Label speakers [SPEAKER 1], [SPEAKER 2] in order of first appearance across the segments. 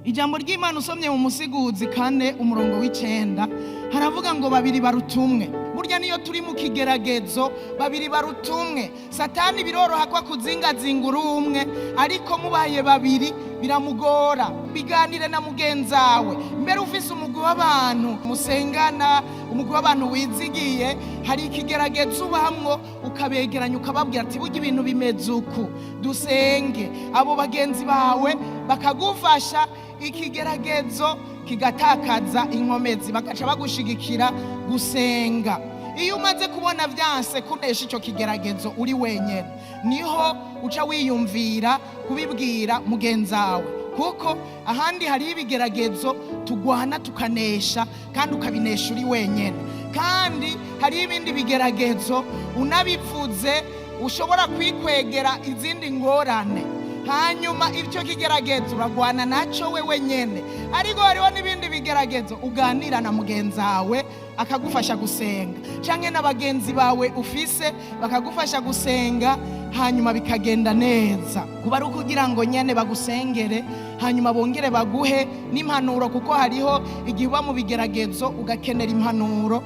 [SPEAKER 1] Ijambo ry'Imana usomye mu Musiguzi 4 umurongo w'9 haravuga ngo babiri barutumwe. Burya niyo turi mu kigeragezo babiri barutumwe. Satani biroroha ko akuzingazinga uri umwe, ariko mubaye babiri biramugora. Biganire na mugenzawe, mbere ufise umugwi w'abantu musengana, umugwi w'abantu wizigiye, hari ikigeragezo ubamwo ukabegeranya ukababwira ati burya ibintu bimeze uku, dusenge. Abo bagenzi bawe bakagufasha, ikigeragezo kigatakaza inkomezi, bagaca bagushigikira gusenga. Iyo umaze kubona vyanse kunesha ico kigeragezo uri wenyene, niho uca wiyumvira kubibwira mugenzawe, kuko ahandi hariho ibigeragezo tugwana tukanesha, kandi ukabinesha uri wenyene. Kandi hariho ibindi bigeragezo unabivuze ushobora kwikwegera izindi ngorane, hanyuma icyo kigeragezo uragwana naco wewe nyene. Ariko hariho n'ibindi bigeragezo uganira na mugenzawe akagufasha gusenga, canke na bagenzi bawe ufise bakagufasha gusenga, hanyuma bikagenda neza. Kuba ari ukugira ngo nyene bagusengere, hanyuma bongere baguhe n'impanuro, kuko hariho igihe uba mu bigeragezo ugakenera impanuro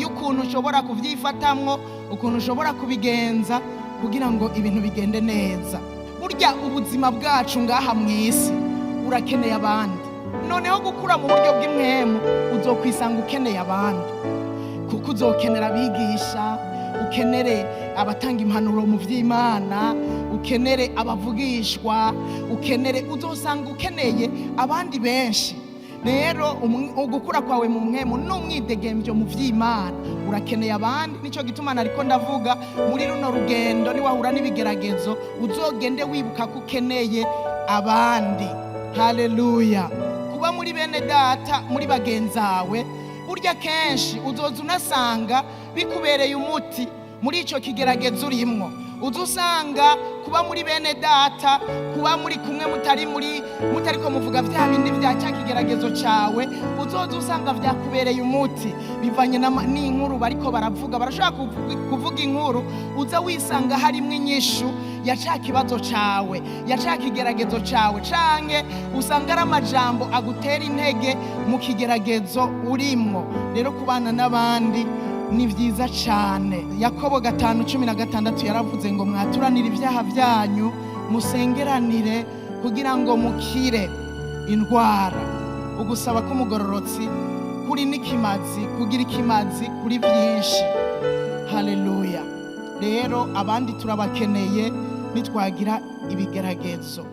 [SPEAKER 1] y'ukuntu ushobora kuvyifatamwo, ukuntu ushobora kubigenza kugira ngo ibintu bigende neza. Burya ubuzima bwacu ngaha mw'isi urakeneye abandi. Noneho gukura mu buryo bw'impwemu uzokwisanga ukeneye abandi, kuko uzokenera abigisha, ukenere abatanga impanuro mu vy'Imana, ukenere abavugishwa, ukenere, uzosanga ukeneye abandi benshi. Rero ugukura kwawe mu mpwemu n'umwidegemvyo mu vy'Imana urakeneye abandi. Nico gituma nariko ndavuga muri runo rugendo, niwahura n'ibigeragezo uzogende wibuka ko ukeneye abandi. Haleluya. Kuba muri bene data, muri bagenzawe, burya kenshi uzoza unasanga bikubereye umuti muri ico kigeragezo urimwo. Uza usanga kuba muri bene data, kuba muri kumwe, mutari muri mutariko muvuga vya bindi vya cya kigeragezo cawe, uzoza usanga vyakubereye umuti bivanye n'inkuru bariko baravuga. Barashobora kuvuga inkuru uza wisanga harimwo inyishu ya ca kibazo cawe, ya ca kigeragezo cawe, canke usanga ari amajambo agutera intege mu kigeragezo urimwo. Rero kubana n'abandi ni vyiza cane. Yakobo 5:16 yaravuze ngo mwaturanire ibyaha byanyu, musengeranire kugira ngo mukire indwara. Ugusaba k'umugororotsi kuri n'ikimazi, kugira ikimazi kuri byinshi. Haleluya. Rero abandi turabakeneye nitwagira ibigeragezo.